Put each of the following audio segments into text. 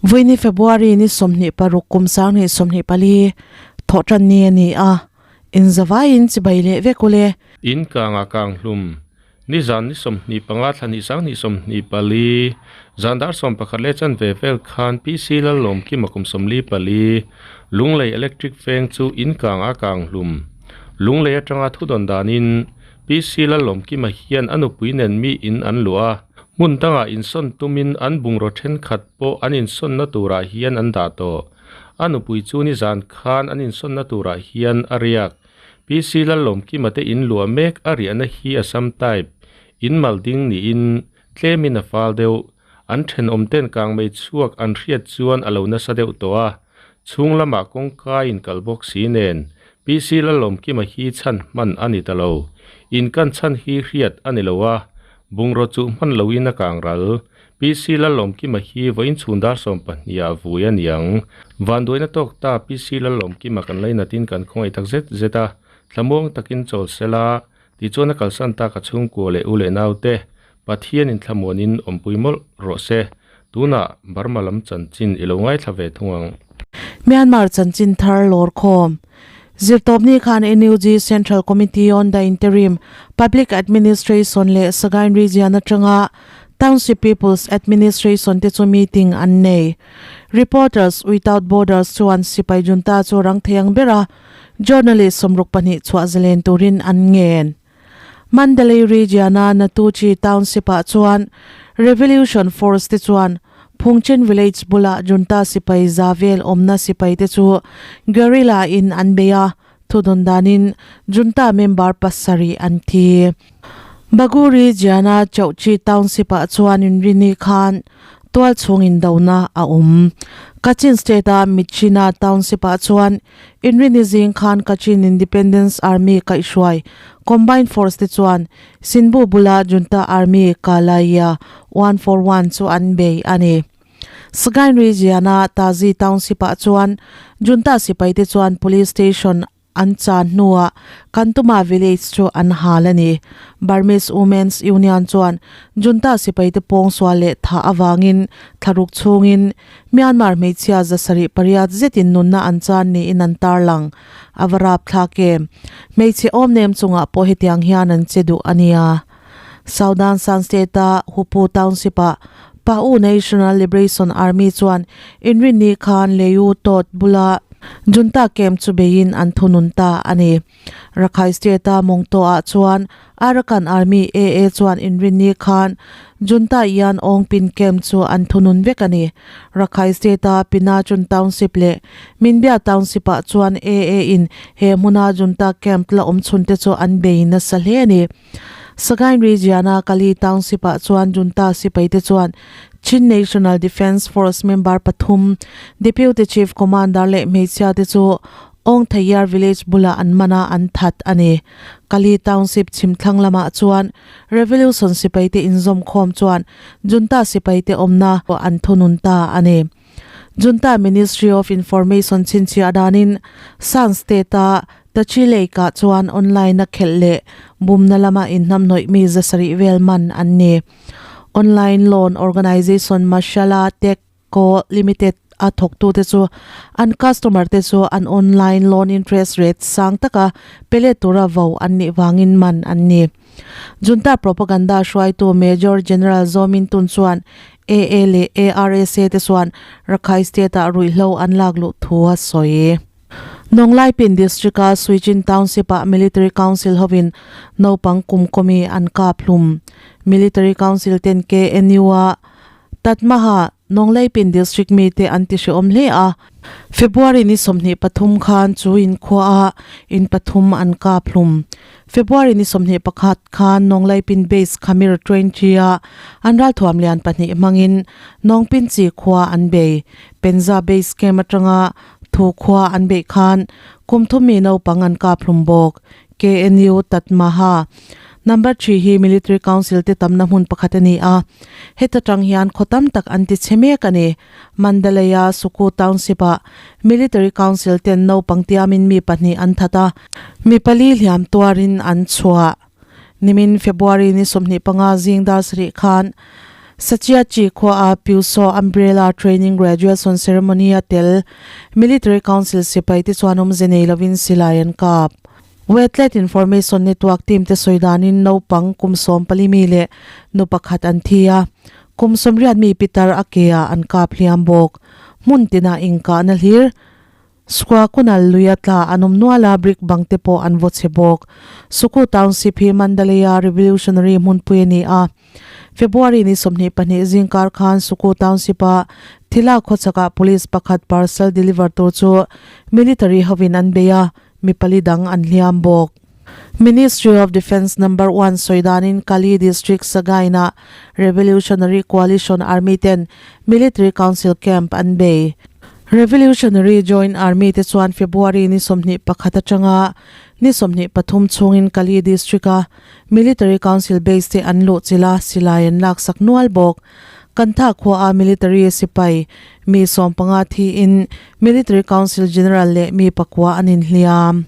Vawiini February ni 26 kum 2024 thawhtan ni a ni a, inzavaiin chibai leh vek ule. In kangah kang hlum, nizan ni 25 thla hnih 2024, zan dar 11 leh chanve vel khan PC Lallawmkima kum 44, Lunglei Electric Veng chu in kangah kang hlum. Lunglei atanga thudawn danin PC Lallawmkima hian a nupui nen mi in an luah a, hmun dangah insawn tumin an bungraw thenkhat pawh an insawnna turah hian an dah tawh. A nupui chu nizan khan an insawnna turah hian a riak. PC Lallawmkima te in luah mek a riahna hi Assam type in mal ding niin tlemin a fal deuh. An thenawm ten kangmei chhuak an hriat chuan a lo nasa deuh tawh a, chhung lamah kawngka in kal bawk si nen PC Lalawmkima hi chhan hman a ni ta lo. In kan chhan hi hriat a ni lo a, bungraw chuh hman loin a kang ral. PC Lalawmkima hi vawiin chhun dar 12 ah vui a niang. Vanduaina tawk ta PC Lalawmkima kan lainatin kan khawngaih tak zet zet a, thlamuang takin chawl sela Tichuan a kalsan tak a chhungkua leh u leh naute Pathianin thlamuanin awmpui mawlh rawh se. Tunah Burma lam chanchin i lo ngaithla ve thung ang. Myanmar chanchin thar lawrkhawm Zirtawpni khan NUG Central Committee on the Interim Public Administration leh Sagaing Region atanga Township People's Administration te chu meeting an nei. Reporters Without Borders chuan sipai junta chu rang thei ang bera Journalist 62 chhuah zalen turin an ngen. Mandalay Region-a Natuchi Township-ah chuan Revolution Force te chuan Phungchen Village bulah junta sipai za vel awmna sipai te chu guerrilla in an bei a, thudawn danin junta member pasarih an thi. Bagu Region-a Chauhchi Township-ah chuan inrini khan tual chhung indona a awm. Kachin State-a Myitkyina Township-ah chuan Inrini zing khan Kachin Independence Army kaihhruai Combined Force te chuan Sinbu bula Junta Army Kalaya 141 chu an bei a ni. Sagaing Region-a Tazi Township-ah chuan Junta sipaite chuan Police Station an chan hnuah Kantuma village chu an hal a ni. Burmese Women's Union chuan Junta sipaite pawngsual leh thah avangin thlaruk chhungin Myanmar hmeichhia 708 zetin nunna an chan niin an tarlang. A va rap thlak em? Hmeichhe awm nem chungah pawh hetiang hian an che duh a nia. Southern Shan State-a Hupu Township-ah Pa'u National Liberation Army chuan inrinni khan Leiu Tawt bula Junta camp chu beiin an thunun ta a ni. Rakhine State-a Mawngtawh-ah chuan Arakan Army, AA, chuan inrinni khan Junta Yan Aung Pin camp chu an thunun vek a ni. Rakhine State-a Pinachun Township leh Minbya Township-ah chuan AA-in he hmuna Junta camp la awm chhunte chu an bei nasa hle a ni. Sagaing Region-a Kali Township-ah chuan Junta sipaite chuan Chin National Defence Force member pathum, Deputy Chief Commander leh hmeichhia te chu Aung Thayar Village bulah an man a, an that a ni. Kali Township chhimthlang lamah chuan Revolution sipaite inzawmkhawm chuan Junta sipaite awmna an thunun ta a ni. Junta Ministry of Information chhinchhiah danin Shan State-a Tachileik ah chuan online a khelh leh bumna lama inhnamhnawih mi 700 vel man an ni. Online loan organisation Mashala Tech Co Limited a thawktute chu an customer te chu an online loan interest rate sang taka pe let tura vo an nih vangin man an ni. Junta propaganda hruaitu Major General Zaw Min Tun chuan AA leh ARSA te chuan Rakhine State-ah ruihhlo an lak luh thu a sawi. Nonglaipin District-a Suichin Township-ah Military Council hovin naupang kum kawmi an kap hlum. Military Council ten KNU-a Tatmaha, Nonglaipin District mite an ti hrehawm hle a. February ni 23 khan chu inkhuaah in pathum an kap hlum. February ni 21 khan Nonglaipin Base Khamir 20-a an ralthuam lian pahnih hmangin Nongpin chi khua an bei. Penza Base Camp atanga thu khua an beih khan kum thum mi naupang an kap hlum bawk. KNU Tatmaha Number 3 hi Military Council te tamna hmun pakhat a ni a, heta tang hian khaw tam tak an ti chhe mek a ni. Mandalay-a Suku Township-ah Military Council ten naupang tiamin mi pahnih an that a, mi pali hliam tuarin an chhuah. Nimin February ni 25 zing dar sarih khan Sachiachi khua a Pyuso Umbrella Training Graduation Ceremony a tel Military Council sipai te chuan awmze nei lovin silai an kap. Wetlet Information Network team te sawi danin naupang kum 14 mi leh nu pakhat an thi a, kum 80 mi pitar a ke ah an kap hliam bawk. Hmun tinah inkahna hlir Square Kunal luia tla an awm nual a, brick bang te pawh an vaw chhe bawk. Suku Township hi Mandalay-a revolutionary hmunpui a ni a. February ni 22 zingkar khan Suku Township-a Thila khawchhakah police pakhat parcel deliver tur chu military hovin an bei a, mi pali dang an hliam bawk. Ministry of Defence Number One sawi danin Kali District Sagain-ah Revolutionary Coalition Army ten Military Council Camp an bei. Revolutionary Joint Army te chuan February ni 21 atanga ni 23 chhungin Kali District-a Military Council Base te an luhchilh a, silai an laksak nual bawk. Kantha khuaa Military sipai mi 15 thiin Military Council General leh mi pakua an inhliam.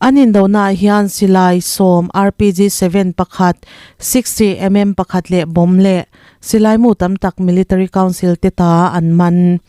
An indonaah hian silai 10, RPG 7 pakhat, 60 mm pakhat leh bomb leh silaimu tam tak Military Council te ta an man.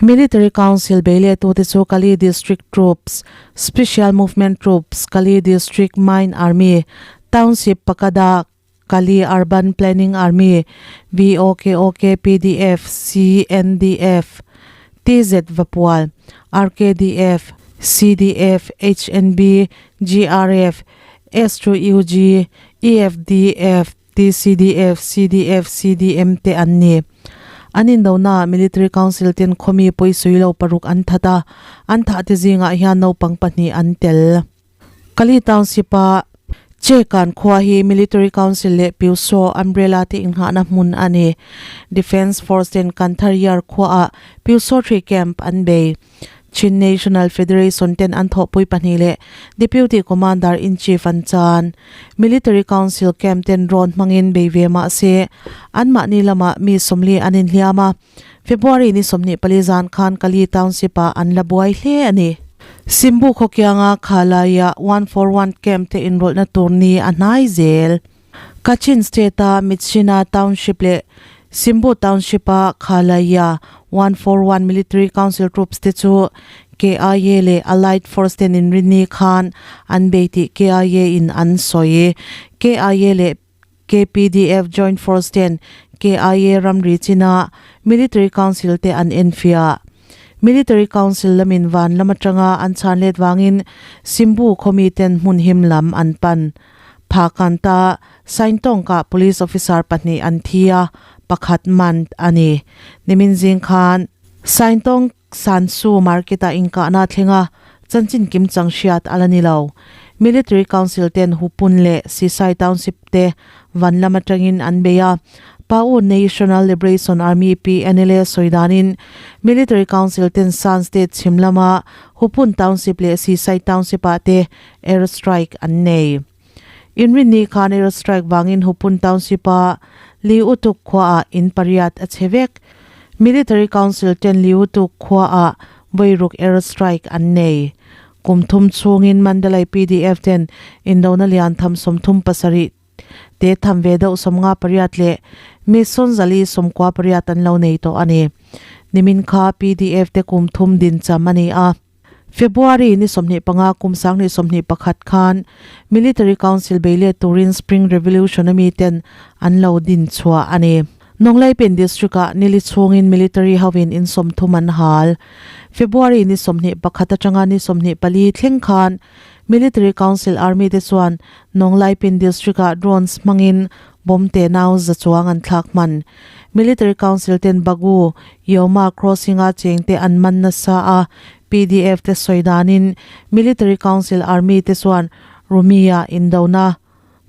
Military Council beiletute chu Kali District Troops, Special Movement Troops, Kali District Mine Army, Township Pakada, Kali Urban Planning Army, VOKOK, PDF, CNDF, TZ Vapual, RKDF, CDF, HNB, GRF, S2UG, EFDF, TCDF, CDF, CDM te an ni. An indonaah Military Council ten khawmi pawisawi lo paruk an that a, an thah te zingah hian naupang pahnih an tel. Kali Township-a Chekan khua hi Military Council leh Pyusaw Umbrella te inghahna hmun a ni. Defence Force ten Kantharyar khuaah Pyusaw Tree Camp an bei. Chin National Federation ten an thawhpui pahnih leh Deputy Commander in Chief an chan. Military Council Camp ten drone hmangin bei ve mah se anmahni lamah mi 40 an inhliam a. February ni 24 zan khan Kali Township-ah an la buai hle a ni. Simbu khawkianga Khalai-ah One for One Camp te inrawlhna tur ni a hnai zel. Kachin State-a Myitkyina Township leh Simbu Township-a Khalai-a One for One Military Council Troops te chu KIA leh Allied Force ten inrinni khan an bei tih KIA in an sawi. KIA leh KPDF Joint Force ten KIA ramri china Military Council te an enfiah. Military Council lamin van lam atanga an chhan let vangin Simbu khawmi ten hmun him lam an pan. Phakanta Saintawngkah Police Officer pahnih an thi a, pakhat man a ni. Nimin zing khan Saintawng Sansu Market-ah inkahna a thleng a, chanchin kim chang hriat a la ni lo. Military Council ten Hupun leh Sisai Township te van lam atangin an bei a, Pa'u National Liberation Army, PNLA, sawi danin Military Council ten Shan State chhim lama Hupun Township leh Sisai Township-ah te air strike an nei. Inrinni khan air strike vangin Hupun Township-a Liutuk khuaah in pariat a chhe vek. Military Council ten Liutuk khuaah vawi ruk air strike an nei. Kum thum chhungin Mandalay PDF ten indona lian tham 37 te tham ve deuh 58 leh mi 498 an lo nei tawh a ni. Nimin kha PDF te kum thum din cham a ni a. February ni 25 kum 2021 khan Military Council bei let turin Spring Revolution a mi ten an lo din chhuah a ni. Nonglaipin District ah nili chhungin military hovin in 30 an hal. February ni 21 atanga ni 24 thleng khan Military Council Army te chuan Nonglaipin District ah drones hmangin bomb te nau za chuang an thlak hman. Military Council ten Bagu, Yoma crossing a cheng te an man nasa a, PDF te sawi danin Military Council Army te chuan Rumia indona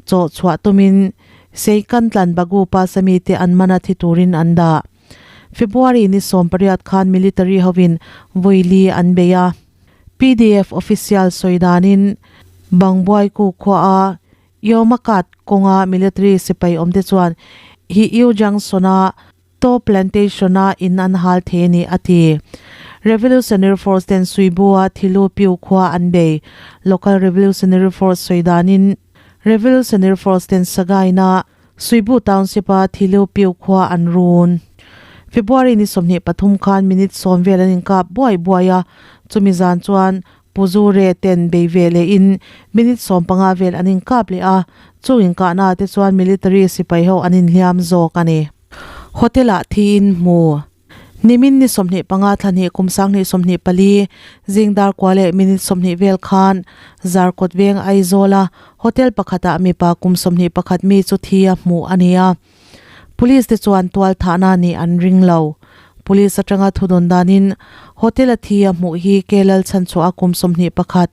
chaw chhuah tumin Seikantlan Bagu pass ami te an man a thi turin an dah. February ni 18 khan military hovin vawi li an bei a. PDF official sawi danin Bangbuaiku khuaa Yomakat kawnga military sipai awmte chuan hi Yu Junction-a Toh Plantation-a in an hal thei a ni, a ti. Revolutionary Force ten Suibua Thilu Piu khua an bei. Local Revolutionary Force sawi danin. Revolutionary Force ten Sagaing-a Suibu Township-a Thilu Pyu khua an run. February ni 23 khan minute sawm vel an inkap buai buai a, chumi zan chuan Puzure ten bei ve leh in minute 15 vel an inkap leh a, chung inkahna te chuan military sipai ho an inhliam zawk a ni. Hotel ah thi in hmu. Nimin ni 25 thla hnih kum 2024 zing dar kua leh minute 20 vel khan Zarkawt veng Aizawl a hotel pakhat ah mipa kum 21 mi chu thi a hmuh a ni a. Police te chuan tual thahna nih an ring lo. Police atanga thudawn danin hotel a thi a hmuh hi K Lalchhanchhuah a kum 21,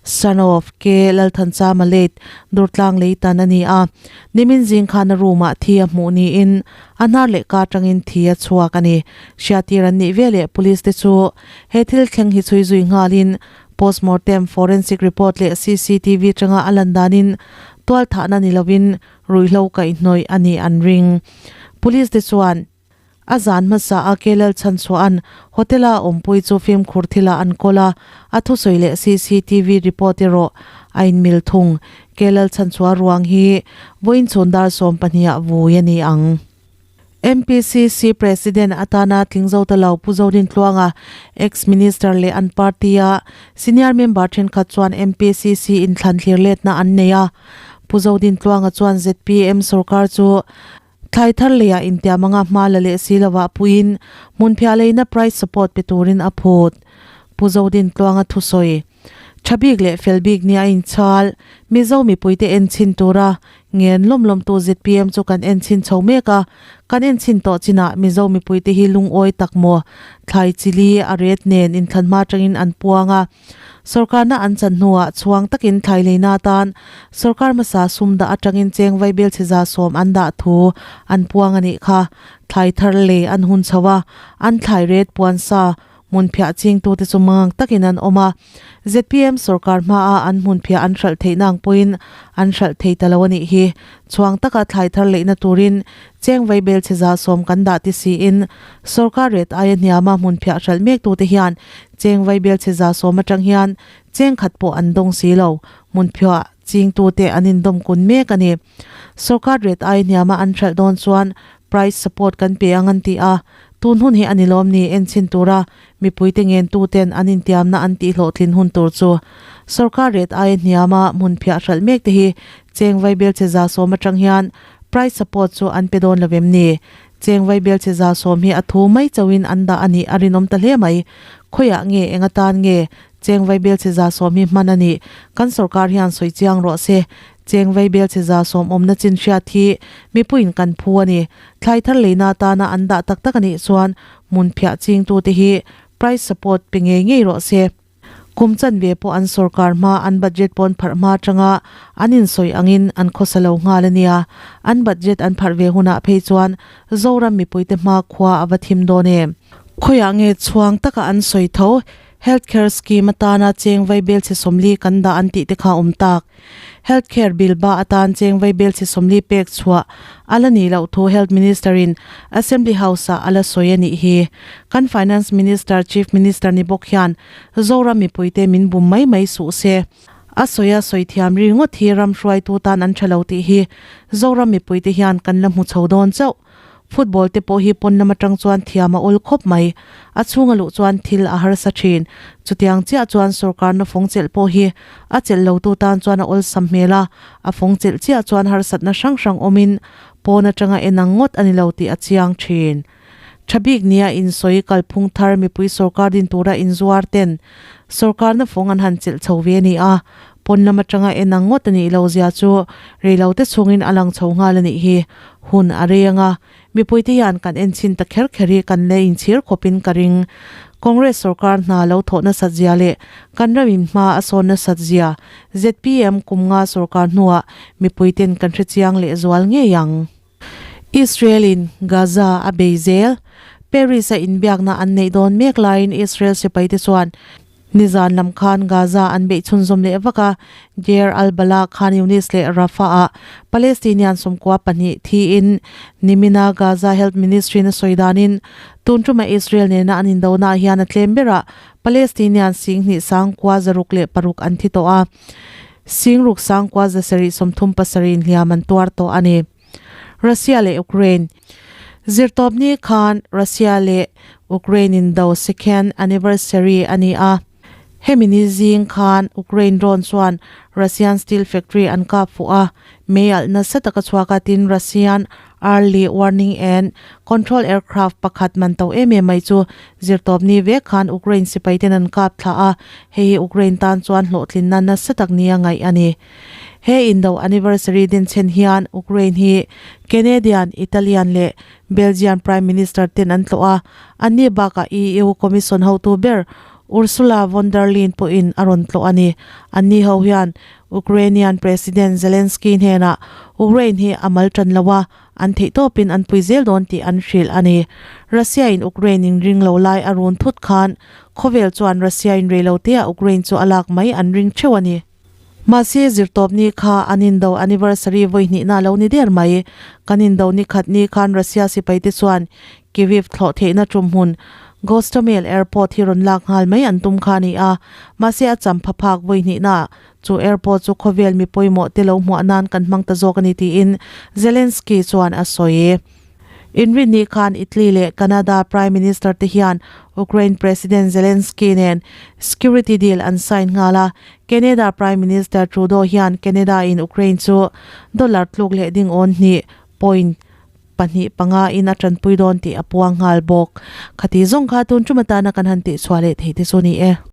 son of K Lalthanchama late Durtlang Leitan a ni a. Nimin zing khan a room ah thi a hmuh niin a hnar leh ka atangin thi a chhuak a ni. Hriattir an nih veleh police te chu he thil thleng hi chhui zui nghalin postmortem, forensic report leh CCTV atanga a lan danin tual thahna ni lovin Ruihhlo kaihhnawih a nih an ring. Police te chuan a zan hmasa a Kelal chhanchhuahan hotel a awmpui chu fimkhur thilah an kawl a, a thusawi leh CCTV report erawh a inmil thung. Kelal chhanchhuah ruang hi vawiin chhun dar 12 ah vui a ni ang. MPCC President atana tling zo ta lo Pu Zodintluanga, Ex-Minister leh an party-a senior member thenkhat chuan MPCC inthlan thlir letna an nei a. Pu Zodintluanga chuan zpm sorkar chu thlai thar leiah intiam anga hma la leh si lovah puiin hmunphiah leina price support pe turin a phut. Pu Zodintluanga thusawi. Tha bik leh fel bik nia inchhal, Mizo mipuite enchhin tura ngen lawm lawmtu zpm chu kan enchhin chho mek a, kan enchhin tawh chinah Mizo mipuite hi lungawi tak maw? Thlai chili a ret nen inthlan hma atangin an puang a, sorkarna an chan hnuah chhuang takin thlai leina atan sorkar hmasa sum dah atangin cheng vaibel chhe 100 an dah thu an puang a nih kha. Thlai thar lei an hun chho a, an thlai ret puan sa Hmunphiah chingtute chu mangang takin an awm a, zpm sorkar hmaa an hmunphiah an hralh theihna ang pawhin an hralh thei ta lo a nih hi. Chhuang taka thlai thar leihna turin cheng vaibel chhe 100 kan dah ti siin sorkar ret aia hniama hmunphiah hralh mektute hian cheng vaibel chhe 100 atang hian cheng khat pawh an dawng si lo. Hmunphiah chingtute an indawm kun mek a ni. Sorkar ret aia hniama an hralh dawn chuan price support kan pe ang an ti a, Tun hun hi a ni lawm ni enchhin tura mipuite ngentuten an intiamna an tihhlawhtlin hun tur chu sorkar ret aia hniama hmun phiah hralh mek te hi cheng vaibel che 100 atang hian price support chu an pe dawn lo em ni? Cheng vaibel che 100 hi a thu mai chauhin an dah a nih a rinawm ta hle mai. Khawiah nge eng atan nge cheng vaibel che 100 hi hman a nih? Kan sorkar hian sawi chiang rawh se. Cheng vaibel che 100 awmna chin hriat hi mipuiin kan phu a ni. Thlai thar leina atana an dah tak tak a nih chuan hmun phiah chingtute hi price support pe ngei ngei rawh se. Kum chanve pawh an sorkar hma an budget pawn pharh hma atanga an insawi angin an khawsa lo nghal a nia. An budget an pharh ve hunah phei chuan Zoram mipuite hma khua a va thim dawn em? Khawiah nge chhuang taka an sawi tho? Health care scheme atana cheng vaibel chhe 40 kan dah an tih te kha awm tak. Health care bill ba atan cheng vaibel chhe 40 pek chhuah a la nih loh thu Health Minister in Assembly House ah a la sawi a nih hi. Kan Finance Minister, Chief Minister ni bawk hian Zoram mipuite min bum mai mai suh se. A sawi a sawi thiam ri ngawt hi ram hruaitu tan an tha lo tih hi Zoram mipuite hian kan la hmu chho dawn chauh. Football te pawh hi pawn lam atang chuan thiam a awl khawp mai. A chhunga luh chuan thil a harsa thin. Chutiang chiah chuan sorkarna fawng chelh pawh hi a chelh lotu tan chuan a awlsam hmel a, a fawng chelh chiah chuan harsatna hrang hrang awmin pawn atanga en ang ngawt a ni lo tih a chiang thin. Tha bik nia insawi kalphung thar mipui sorkar din tura inzuar ten sorkarna fawng an han chelh chho ve a ni a, pawn lam atanga en ang ngawt a nih lo zia chu reilote chhungin a lang chho nghal a nih hi. Hun a rei anga mipuite hian kan en chhin ta kher kher hi kan la inchhir khawpin ka ring. Congress sorkar hna lo thawh nasat zia leh kan ram in hma a sawn nasat zia zpm kum nga sorkar hnuah mipuiten kan hrechiang leh zual ngei ang. Israel in Gaza a bei zel. Paris a inbiakna an neih dawn mek laiin Israel sipaite chuan Nizan lam khan Gaza an beih chhunzawm leh vak a, Deir al-Balah, Khan Younis leh Rafah-ah Palestinian 92 thiin nimina Gaza Health Ministry-in a sawi danin tun ṭuma Israel nena an indonaah hian a tlem berah Palestinian 29,606 an thi tawh a. Singruk sangkua zasarih 37 in hliam an tuar tawh a ni. Russia leh Ukraine Zirtawpni khan Russia leh Ukraine indo second anniversary a ni a. Hemi ni zing khan Ukraine drone chuan Russian steel factory an kap fuh a, mei alh nasa taka chhuak a tin Russian early warning and control aircraft pakhat man to em em mai chu zirtawpni vek khan Ukraine sipai ten an kap thla a, hei hi Ukraine tan chuan hlawhtlinna nasa tak nia ngaih a ni. He indo anniversary din chhen hian Ukraine hi Canadian, Italian leh Belgian Prime Minister ten an tlawh a, anni bakah EU Commission hotu ber Ursula von der Leyen pawhin a rawn tlawh a ni. Anni ho hian Ukrainian President Zelensky hnenah Ukraine hi a mal tan lo a, an theihtawpin an pui zel dawn tih an hrilh a ni. Russia in Ukraine in ring lo lai a run thut khan khawvel chuan Russia in reiloteah Ukraine chu a lak mai an ring theuh a ni. Mahse zirtawpni kha an indo anniversary vawi hnihna lo ni der mai. Kan indo ni khat ni khan Russia sipaite chuan Kyiv thlawh theihna tum hmun Gostomel Airport hi rawn lak nghal mai an tum kha a ni a. Mahse a champha phak vawi hnihna chu airport chu khawvel mi pawimawh te lo hmuah nan kan hmang ta zawk a ni tiin Zelensky chuan a sawi. Inrinni khan Italy leh Canada Prime Minister te hian Ukraine President Zelensky nen security deal an sign nghal a, Canada Prime Minister Trudeau hian Canada in Ukraine chu dollar tluk leh ding awn hnih point pahnih panga in a tanpui dawn tih a puang nghal bawk. Khati zawng kha tun tum atana kan han tihchhuah leh thei te chu ni e.